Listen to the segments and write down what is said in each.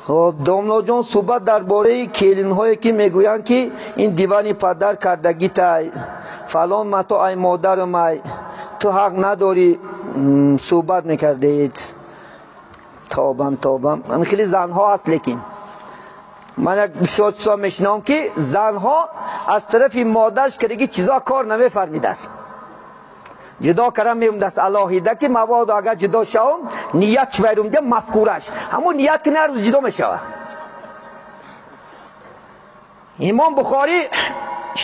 Хоб, домлоҷон, суҳбат дар бораи келинҳое ки мегӯянд, ки ин дивани падар кардагитай, фалон мато ай модарам ай, ту ҳақ надорӣ, суҳбат мекардед. Тобам, тобам. Ҳамин хеле занҳо ҳаст, лекин ман як бисёр чизо мешинавам, ки занҳо аз тарафи модарш кардагӣ чизо кор намефармидааст. Ҷудо кардам меумдааст алоҳида, ки мабодо агар ҷудо шавам, ният чивайрумда мафкураш. Ҳамун ният ки ҳар рӯз ҷудо мешавад. Имом Бухорӣ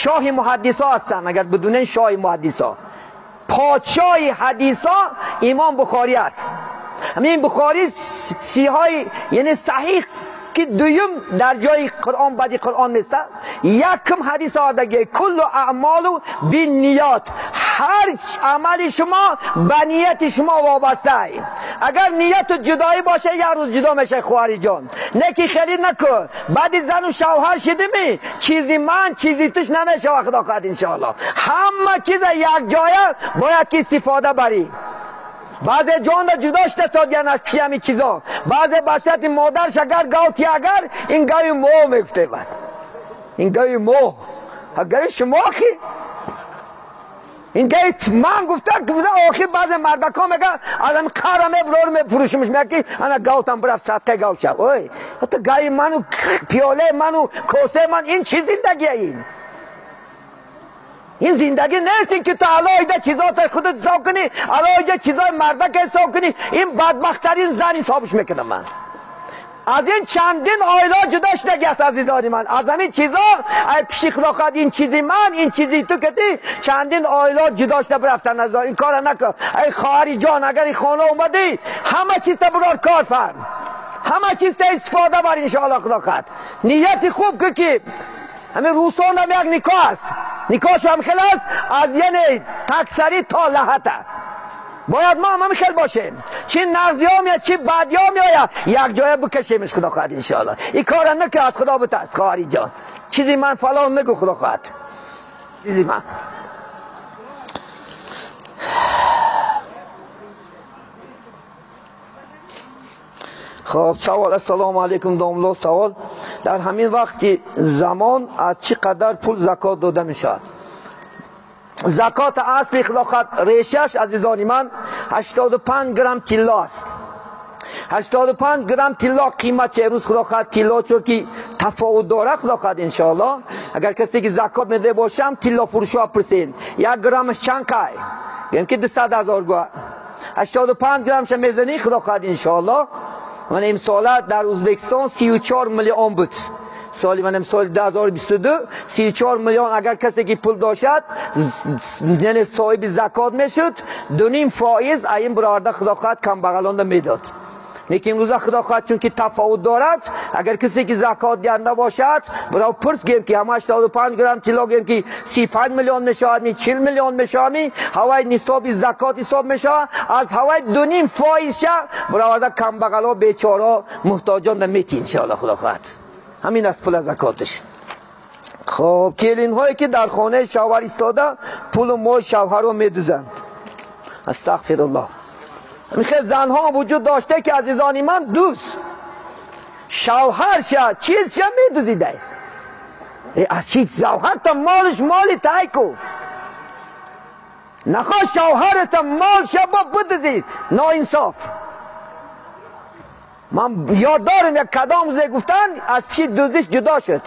шоҳи муҳаддисо ҳастанд, агар бидунен шоҳи муҳаддисо. Подшоҳи ҳадисо Имом Бухорӣ аст. Ҳамин Бухорӣ сиҳои, яъне саҳиҳ ки дуюм дар ҷои Қуръон баъди Қуръон неста, якум ҳадис овардагӣ куллу аъмолу бинниёт. Ҳар амали шумо ба нияти шумо вобаста. Агар нияту ҷудоӣ боша, як рӯз ҷудо мешавӣ, хоҳари ҷон. Не ки хеле накун. Баъди зану шавҳар шидими, чизи ман чизи туш намешава, худо хоҳад иншоаллоҳ. Ҳама чиза як ҷоя бояд ки истифода барӣ. Баъзе ҷонда ҷудо шуда содиян аз пиши ҳамин чизо. Баъзе ба шарти модарш агар гав ти агар, ин гави мо мегуфте бад. Ин гави мо. Гави шумо ахи? Ин гави ман гуфта, гуфта охир баъзе мардакҳо мегӯянд, аз ҳамин қара мебурор мефурӯшимш, мегӯяд ки ана гавтам бирафт садқаи гав шав. Ой, ҳатто гави ману пиёлаи ману косаи ман, ин чӣ зиндагия ин? Ин зиндагӣ нест, ин ки ту алоҳида чизоти худат ҳисоб кунӣ, алоҳида чизои мардак ҳисоб кунӣ. Ин бадбахттарин зан ҳисобш мекунам ман. Аз ин чандин оила ҷудо шудагӣ аст, азизони ман. Аз ҳамин чизо, ай пиши худо хоҳад, ин чизи ман, ин чизи ту кати чандин оила ҷудо шуда бирафтанд. Азизон, ин кора накун. Ай хоҳари ҷон, агар ин хона омадӣ, ҳама чизта бирор кор фарм, ҳама чизта истифода бар, иншоаллоҳ худо хоҳад. Нияти хуб кун, ки ҳамин рӯсон ҳам як никоҳ аст. Никоҳш ҳам хел аст, аз яъне таксарӣ то лаҳата. Бояд мо ҳам хел бошем. Чӣ нағзиҳо меояд, чӣ бадиҳо меояд, як ҷоя бикашемш, худо хоҳад иншоаллоҳ. Ин кора накун, аз худо битарс, хоҳари ҷон. Чизи ман фалон нагӯ, худо хоҳад. Чизи ман. Хоб, савол. Ассалому алайкум, домло. Савол: дар ҳамин вақти замон аз чӣ қадар пул закот дода мешавад? Закот асли худо хоҳад решаш, азизони ман, 85 грамм тилло аст. 85 грамм тилло қимат че имрӯз худо хоҳад тилло чунки тафовут дорад, худо хоҳад иншоаллоҳ. Агар касе ки закот медиҳа бошам, тилло фурӯшҳо пурсед, як граммаш чанд кай? Гӯем ки 200 ҳазор гуа. 85 граммша мезанӣ, худо хоҳад иншоаллоҳ. Ман имсола дар Ӯзбекистон 34 миллион буд. Соли ман имсол 2022 34 миллион. Агар касе ки пул дошад, яъне соҳиби закот мешуд, 2.5% ин бародар худо хоҳад камбағалонда медод. Лекин имрӯза худо хоҳад чунки тафовут дорад, агар касе ки закот диҳанда бошад, баро пурс, гӯем ки ҳама 85 грамм тилло, гӯем ки 35 миллион мешавад, ми 40 миллион мешавад, ми ҳавай нисоби закот ҳисоб мешавад, аз ҳавай 2.5%-ша бароварда камбағало, бечора, муҳтоҷонда мети иншоаллоҳ худо хоҳад. Ҳамин аст пула закоташ. Хоб, келинҳое ки дар хонаи шавҳар истода пулу моли шавҳарро медузанд. Астағфируллоҳ. Михе занҳо вуҷуд дошта, ки азизони ман, дӯст шавҳарша чизша медузида. Аз чиз шавҳарта молш моли тай ку. Нахоҳ шавҳарата молша бо бидузид, ноинсоф. Ман ёд дорам, як кадом рӯзе гуфтанд, аз чӣ дуздиш ҷудо шуд.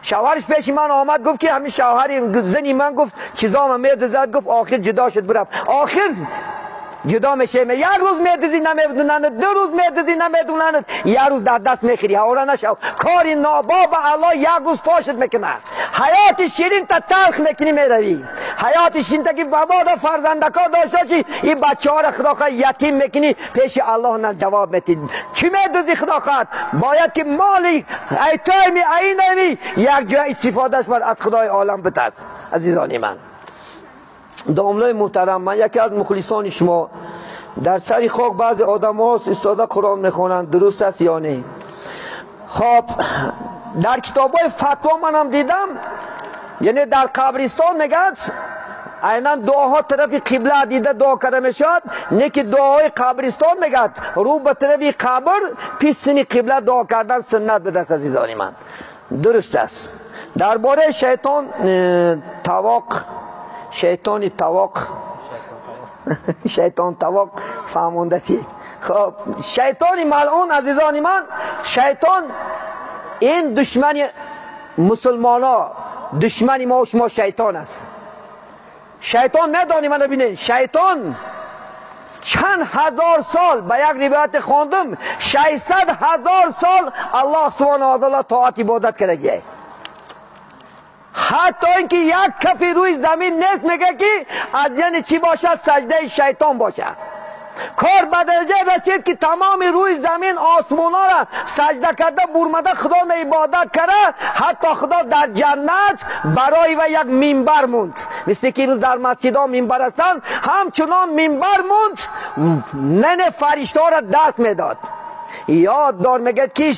Шавҳарш пеши ман омад, гуфт ки ҳамин шавҳари зани ман, гуфт, чизома медузад, гуфт, охир ҷудо шуд, бирафт. Охир ҷудо мешавем. Як рӯз медузӣ намедонанд, ду рӯз медузӣ намедонанд, як рӯз дар даст мехӯрӣ, ҳавора нашав. Кори нобоба Аллоҳ як рӯз фошт мекунад. Ҳаёти ширинта талх мекунӣ, меравӣ. Ҳаёти ширинта ки бабода фарзандако дошта бошӣ, ин бачаҳоро худо хоҳад ятим мекунӣ, пеши Аллоҳ на ҷавоб метӣ. Чӣ медузӣ, худо хоҳад? Бояд ки моли айтоми айнами як ҷоя истифодаш бар, аз Худои олам битарс, азизони ман. Домлои муҳтарам, ман яке аз мухлисони шумо. Дар сари хок баъзе одамҳо истода Қуръон мехонанд, дуруст аст ё не? Хоб, дар китобҳои фатво манам дидам, яъне дар қабристон мегӯяд, Айнан дуоҳо тарафи қибла дида дуо карда мешавад, не ки дуоҳои қабристон мегӯяд рӯ ба тарафи қабр писсини қибла дуо кардан суннат будаст, азизони ман. Дуруст аст. Дар бораи шайтон тавоқ, шайтони тавоқ, шайтон тавоқ фаҳмондатӣ. Хоб, шайтони малъун, азизони ман, шайтон ин душмани мусулмоно, душмани мо шумо шайтон аст. Шайтон медонӣ, мана бинед, шайтон чанд ҳазор сол, ба як ривоят хондум, 600 000 сол Аллоҳ субҳонаҳу ва таъоло тоат ибодат кардагиай. Ҳатто инки як кафи рӯи замин нест, мега ки аз яъне чӣ бошад, саҷдаи шайтон бошад. Кор ба дараҷа расид ки тамоми рӯи замин осмонҳоро саҷда карда бурмада Худоро ибодат карда, ҳатто Худо дар ҷаннат барои ва як минбар монд, мисли ки имрӯз дар масҷидҳо минбар ҳастанд, ҳамчунон минбар монд, нане фариштаҳоро даст медод. Ёд дор, мегӯяд ки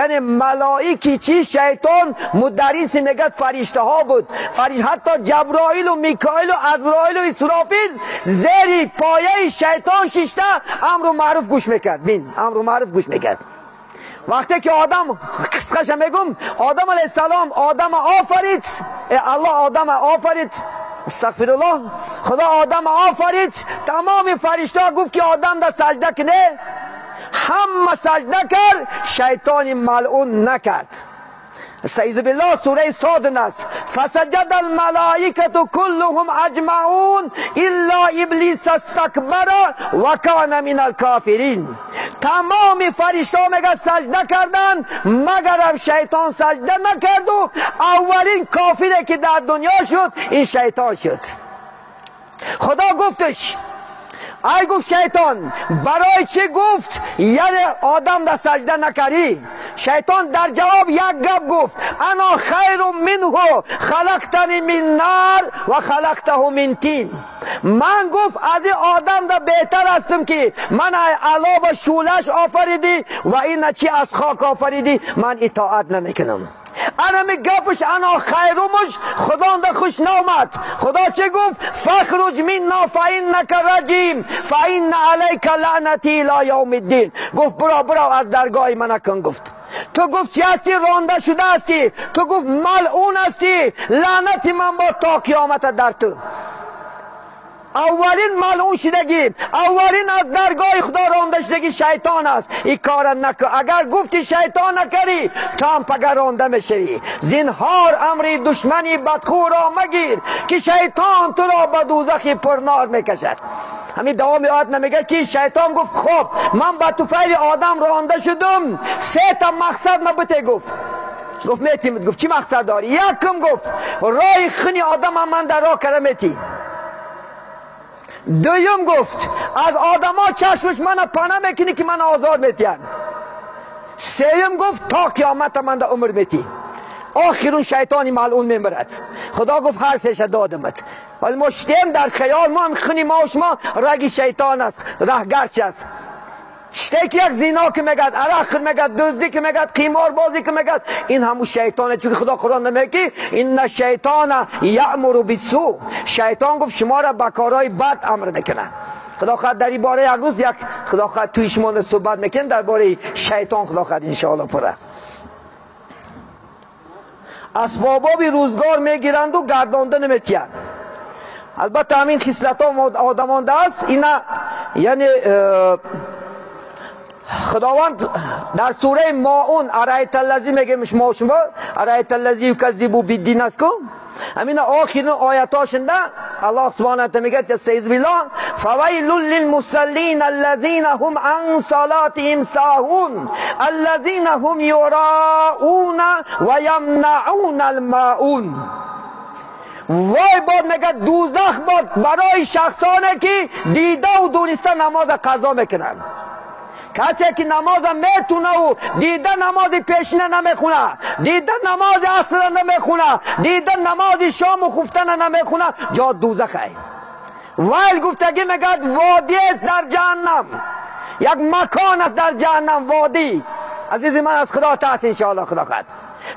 яъне малоики чи шайтон мударриси мегӯяд фариштаҳо буд. Ҳатто Ҷаброилу Микоилу Азроилу Исрофил зери пояи шайтон шишта амру маъруф гӯш мекард. Бин, амру маъруф гӯш мекард. Вақте ки одам, қисқаша мегум, Одам алайҳиссалом одама офарид, Аллоҳ одама офарид, астағфируллоҳ, Худо одама офарид, тамоми фариштаҳо гуфт ки одам да саҷда куне, ҳама саҷда кард, шайтони малъун накард. استعیذ بالله، سوره صاد است. فسجد الملائکة كلهم اجمعون الا ابلیس استکبر و کان من الکافرین. تمام فرشته میگه سجده کردن، مگرم شیطان سجده نکرد و اولین کافری که در دنیا شد این شیطان شد. خدا گفتش، ای گفت شیطان برای چی گفت یعنی آدم در سجده نکری؟ شیطان در جواب یک گپ گفت، انا خیر منه خلقتنی من نار و خلقته من طین. من گفت از این آدم در بهتر هستم که من علا و شولش آفریدی و این چی از خاک آفریدی، من اطاعت نمیکنم. انا می گپش انا خیرمش خدا ده خوش نامد. خدا چه گفت؟ فخرج منا فانک رجیم فان علیک لعنتی الی یوم الدین. گفت برا برا از درگاه من کن. گفت تو گفت چی هستی؟ رانده شده هستی. تو گفت ملعون هستی، لعنت من با تا قیامت در تو. اولین ملعون شدگی، اولین از درگاه خدا رانده شدگی شیطان است. این کار نکن. اگر گفتی شیطان نکری تو هم پگر رانده میشوی. زینهار امری دشمنی بدخو را مگیر که شیطان تو را به دوزخ پرنار میکشد. همین دوام آیت نمیگه که شیطان گفت خب من با طفیل آدم رانده شدم، سه تا مقصد ما بته. گفت گفت میتیم. گفت چی مقصد داری؟ یکم گفت رای خنی آدم هم من در راه کرده میتی. دویم گفت از آدما چشمش من پناه میکنی که من آزار میتین. سیم گفت تا قیامت من در عمر میتی. آخرون شیطانی ملعون میمرد. خدا گفت هر سهش دادمت. ولی ما شتیم در خیال ما هم خنی ما و شما رگ شیطان است، رهگرچ است. شته که یک زینا که میگد، عرق میگد، دزدی که میگد، قیمار بازی که میگد، این همون شیطانه. چون خدا قرآن نمیگه این شیطان یأمر بالسوء. شیطان گفت شما را به کارهای بد امر میکنه. خدا خواهد در این باره یک روز یک خدا خواهد توی شما صحبت میکنه درباره شیطان. خدا خواهد انشاءالله پره اسباباب روزگار میگیرند و گردانده نمیتیند. البته همین خصلت ها آدمان است. اینا یعنی خداوند در سوره ماعون ارایت الذی میگه شما شما ارایت الذی یکذب بالدین است کو همین آخرین آیاتاشنده الله سبحانه و میگه استعیذ بالله فویل للمصلین الذین هم عن صلاتهم ساهون الذین هم یراؤون و یمنعون الماعون. وای باد میگه دوزخ باد برای شخصانی که دیده و دونسته نماز قضا میکنند. کسی که نماز میتونه و دیده نماز پیشینه نمیخونه، دیده نماز عصر نمیخونه، دیده نماز شام و خفتن نمیخونه، جا دوزخه. ویل گفتگی میگه وادی است در جهنم، یک مکان است در جهنم، وادی. عزیز من از خدا ترس انشاءالله خدا خواهد.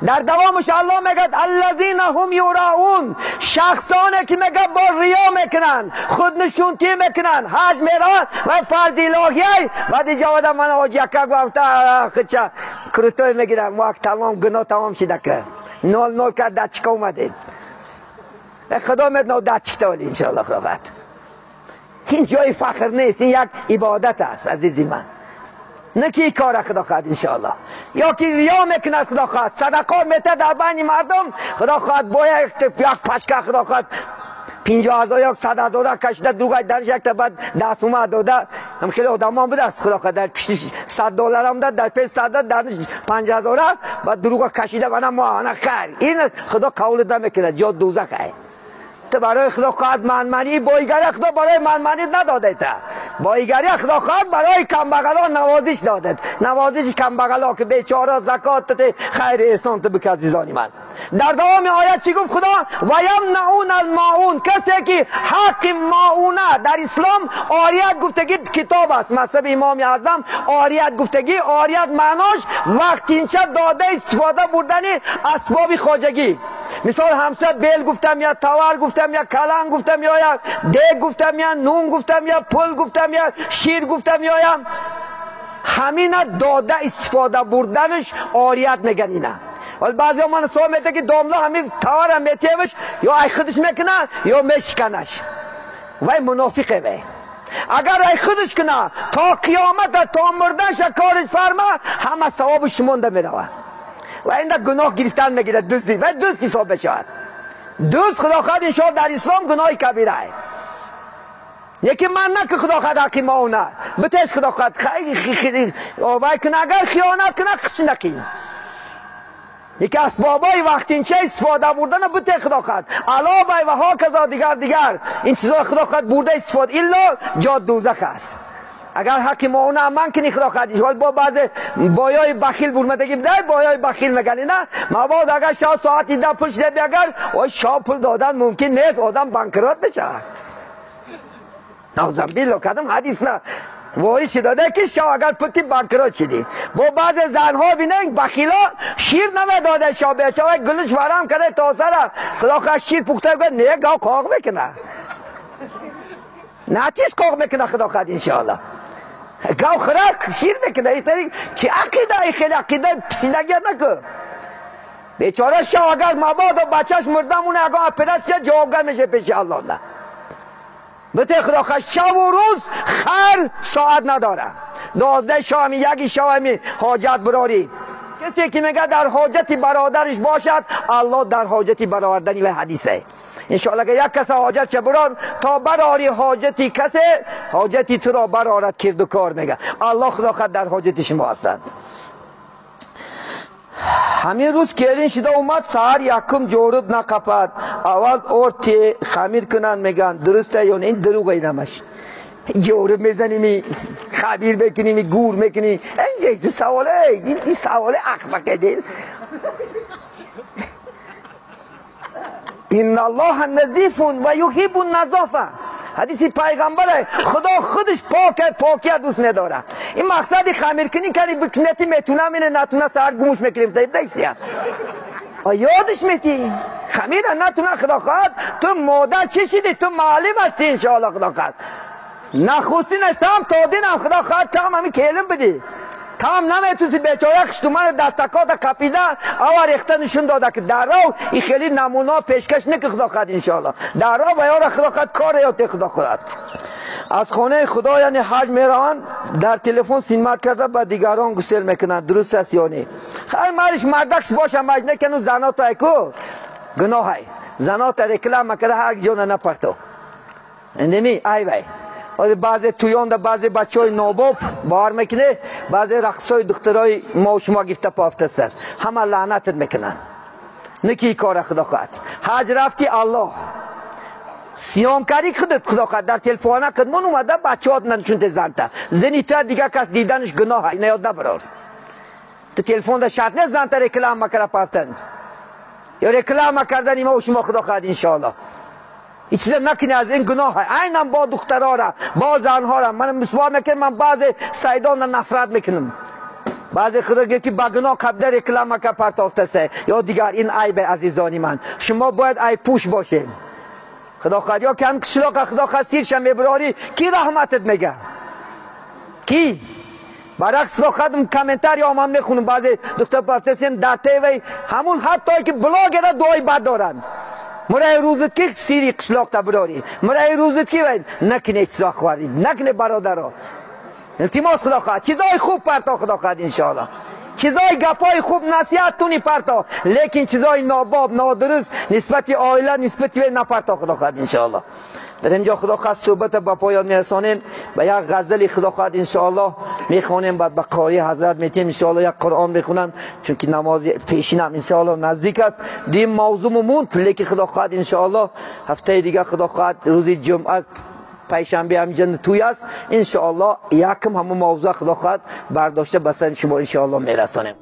در دوامش الله میگه الذین هم یراؤون، شخصانی که میگه با ریا میکنن، خود نشونتی میکنن، حج میرن و فرض الهی و دیگه آدم من حاج یکا گفته خچا کروتوی میگیرم وقت تمام گناه تمام شده که نول نول کرد دچکا اومدید خدا میدونه دچکتا ولی انشاءالله خداوند. این جای فخر نیست، این یک عبادت است عزیزی من. نه که کار خدا خواهد انشاءالله، یا که ریا میکند خدا خواهد، صدقات میته در بین مردم خدا خواهد، با یک پشکه خدا خواهد 50,000 یا 100,000 کشیده دروغ درش یک تا بعد دست اومد داده. هم خیلی آدم هم بوده است خدا خواهد در پشتش $100 هم داد، در پیش 100 داد، در 50,000 بعد دروغ کشیده بنا ما خیر. این خدا قبول نمیکنه، جا دوزخ است. تو برای خدا خواهد منمنی بایگری خدا برای منمنی نداده تا بایگری خدا خواهد برای کمبغلا نوازش داده، نوازش کمبغلا که بیچاره زکات ته خیر احسان ته بک. عزیزانی من در دوام آیت چی گفت خدا؟ و یمنعون الماعون، کسی که حق ماعونه در اسلام عاریت گفتگی کتاب است، مذهب امام اعظم عاریت گفتگی، عاریت معناش وقتینچه داده استفاده بردن اسباب خواجگی. مثال همسر بیل گفتم یا تاور گفتم یا کلان گفتم یا دیگ گفتم یا نون گفتم یا پل گفتم یا شیر گفتم یا همین داده استفاده بردنش عاریت میگن اینا. ولی بعضی ها من سوال میده که داملا همین تاور هم میتیمش یا ای خودش میکنه یا میشکنش، وای منافقه وی. اگر ای خودش کنه تا قیامت تا مردنش کارش فرما همه ثوابش مونده میروه و این گناه گرفتن میگیره، دزدی و دزد حساب بشود. دزد خدا خواهد انشاءالله در اسلام گناه کبیره. یکی من نه که خدا خواهد حقی ما نه بتش خدا خواهد خیلی وای کنه، اگر خیانت کنه خش نکین. یکی اسبابای وقتین چه استفاده بردن بته خدا خواهد علاوه و ها کذا دیگر دیگر این چیزا خدا خواهد برده استفاده الا جا دوزخ است. اگر حق ما اون من کنی خدا خواهد ایشال با بعض بایای بخیل برمدگی بده، بایای بخیل میگن نه مباد اگر شاه ساعتی ده پول شده بیاگر و شاه پول دادن ممکن نیست، آدم بانکرات بشه. نعوذ بالله کدام حدیث نه وای چی داده که شاه اگر پول بانکرات شدی. با بعض زنها بینن بخیلا شیر نمیداده شاه بیچاره گلش ورم کرده تا سر خدا خواهد شیر پخته گفت نه گاو قاق میکنه نتیش قاق میکنه خدا خواهد انشاءالله گاو خرک شیر میکنه. این چی عقیده، این خیلی عقیده پسیدگی نکن بیچاره شاه اگر مبادا بچهش مرده مونه اگر اپراسیا جوابگاه میشه پیش الله نه بته خدا خواهد شب و روز خر ساعت نداره. 12 شامی یکی شامی حاجت براری. کسی که میگه در حاجتی برادرش باشد الله در حاجتی برآوردنی و حدیثه. انشاءالله که یک کس حاجت چه برار تا براری حاجتی کسی حاجتی تو را برارد کرد و کار میگه الله خدا خود در حاجت شما هستند. همین روز келин шида اومد سهار یکم جورب نقپد اول اورتی خمیر کنن میگن درسته یا نه؟ این دروغ اینمش جورب میزنیم خمیر بکنیم گور میکنیم این سواله، این سواله احمقه دل. ان الله نظیف و یحب النظافه، حدیث پیغمبره خدا خودش پاکه، پاکی دوست نداره. این مقصد خمیر کنی کردی بکنتی میتونم اینه نتونه سر گموش میکنیم دیسیا یادش میتی خمیر نتونه خدا خواهد. تو مادر چی شدی؟ تو معلم هستی انشاءالله خدا خواهد. نخستین تام تا دینم خدا خواهد تام همین کلم بدی تام نمیتونی بیچاره خشتومن دستکات کپیده اول ریخته نشون داده که در رو این خیلی نمونه پیشکش نکه خدا خواهد انشاءالله در رو و یار خدا خواهد کار یاد خدا خواهد. از خانه خدا یعنی حج میروند در تلفن سینمات کرده با دیگران گسل میکنند درست است یا نه؟ خیر مالش مردکش باشه مج نکنو زنا تا ایکو گناه های زنا تا رکلام کرده هر جا نپرتو اندمی ای وای. بعضی تویان ده بعضی بچه های ناباب بار میکنه بعضی رقص های دخترای ما و شما گفته پافته است همه لعنتت میکنن. نکی کار خدا خواهد. حج رفتی الله سیام کاری خودت خدا خواهد در تلفن قدمون اومده بچه هات نشون زنده زنی تا دیگه کس دیدنش گناه نیاد نبرار تو تلفن ده شرط نه زنده رکلام مکره پافتند یا رکلام کردن ما و شما خدا خواهد انشاءالله. این چیزا نکنی از این گناه. عینم با دخترها را با زنها را من مسوار میکنم، من بعض سیدان را نفرت میکنم. Баъзе худо гуфт ки ба гуноҳ қабда реклама ка партофтасе ё дигар. Ин айб, азизони ман. Шумо бояд айбпӯш бошед. Худо хоҳад ё кам қишлоқа, худо хоҳад, сирша мебирорӣ, ки раҳматат мега? Ки баръакс, худо хоҳад, комментарий ман мехунам, баъзе духтар пафтасен дар ТВ, ҳамун ҳатто ки блогера дуои бад доранд. Мураи рӯзат ки сири қишлоқта бирорӣ, мураи рӯзат ки накунед, чизо хӯрид накунед, бародаро, илтимос. Худо хоҳад, чизои хуб парто, худо хоҳад, иншоалло, чизои гапҳои хуб, насиҳаттуни парто, лекин чизои нобоб, нодуруст нисбати оила, нисбати ве напарто, худо хоҳад, иншоалло. Дар инҷо, худо хоҳад, суҳбата ба поён мерасонем ба як ғазали, худо хоҳад, иншоалло, мехонем, баъд ба қории ҳазрат метем, иншоалло, як Қуръон мехонанд, чунки намози пешинам, иншоалло, наздик аст. Дим мавзӯъ монд, лекин, худо хоҳад, иншоалло, ҳафтаи дигар, худо хоҳад, рӯзи ҷумъа, панҷшанбе ҳаминҷа тӯй аст, иншоалло, якм ҳамон мавзӯъ, худо хоҳад, бардошта ба сари шумо, иншоалло, мерасонем.